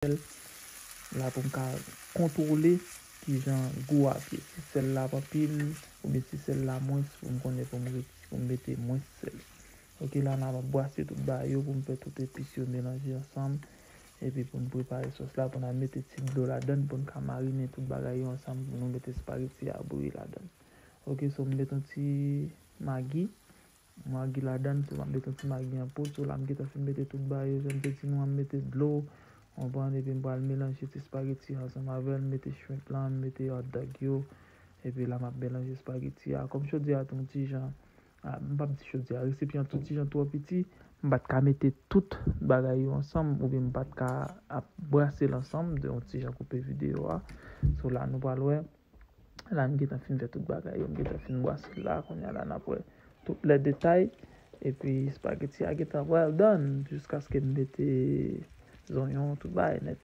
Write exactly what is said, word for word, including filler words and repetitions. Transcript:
sèl la pou m ka kontwole kijan gou ap ye. Si sèl la ap anpil oubyen si sèl la mwens, pou m konnen pou m ret- pou m mete mwens sèl. Ok, la n ap brase tout bagay yo pou m fè tout epis yo melanje ansanm. Epi pou n prepare sòs la, pou n al mete ti dlo ladan l, pou n ka marinen tout bagay yo ansanm, pou nou mete espageti a bouyi ladan l. Ok, so m mete yon ti magi. Magi ladan l, so m ap mete yon ti magi an poud. So la m gentan fin mete tout bagay yo, jan m te di nou an, m mete dlo, w konprann, epi m pral melanje ti espageti a ansanm avè l, m mete shrimp lan, m mete hot dog yo, epi la m ap melanje espageti a. Kòm chodyè a te yon ti jan, a, m p ap di chodyè a, resipyan an te yon ti jan twò piti, m pa t ka mete tout bagay yo ansanm, oubyen m pa t ka ap brase l ansanm, de yon ti jan koupe videyo a. So la nou pral wè. La m gentan fin fè tout bagay yo, m gentan fin brase l la, kounye a la n ap wè tout lè detay. Epi espageti a gentan well done, jiskaske m mete zonyon, tout bagay nèt.